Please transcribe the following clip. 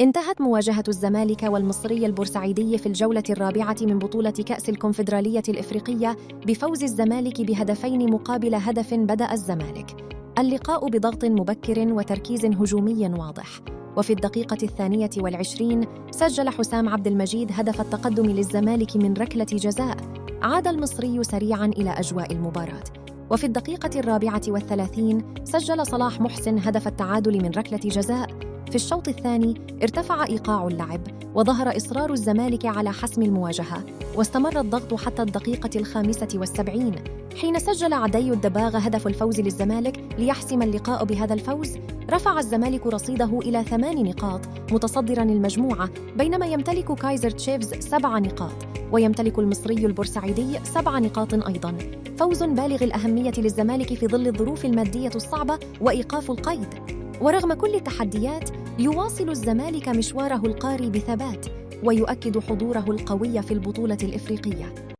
انتهت مواجهة الزمالك والمصري البورسعيدي في الجولة الرابعة من بطولة كأس الكونفدرالية الإفريقية بفوز الزمالك بهدفين مقابل هدف. بدأ الزمالك اللقاء بضغط مبكر وتركيز هجومي واضح، وفي الدقيقة 22 سجل حسام عبد المجيد هدف التقدم للزمالك من ركلة جزاء. عاد المصري سريعاً إلى أجواء المباراة، وفي الدقيقة 34 سجل صلاح محسن هدف التعادل من ركلة جزاء. في الشوط الثاني ارتفع إيقاع اللعب وظهر إصرار الزمالك على حسم المواجهة، واستمر الضغط حتى الدقيقة 75 حين سجل عدي الدباغ هدف الفوز للزمالك ليحسم اللقاء. بهذا الفوز رفع الزمالك رصيده إلى 8 نقاط متصدراً المجموعة، بينما يمتلك كايزر تشيفز 7 نقاط ويمتلك المصري البورسعيدي 7 نقاط أيضاً. فوز بالغ الأهمية للزمالك في ظل الظروف المادية الصعبة وإيقاف القيد. ورغم كل التحديات يواصل الزمالك مشواره القاري بثبات ويؤكد حضوره القوي في البطولة الإفريقية.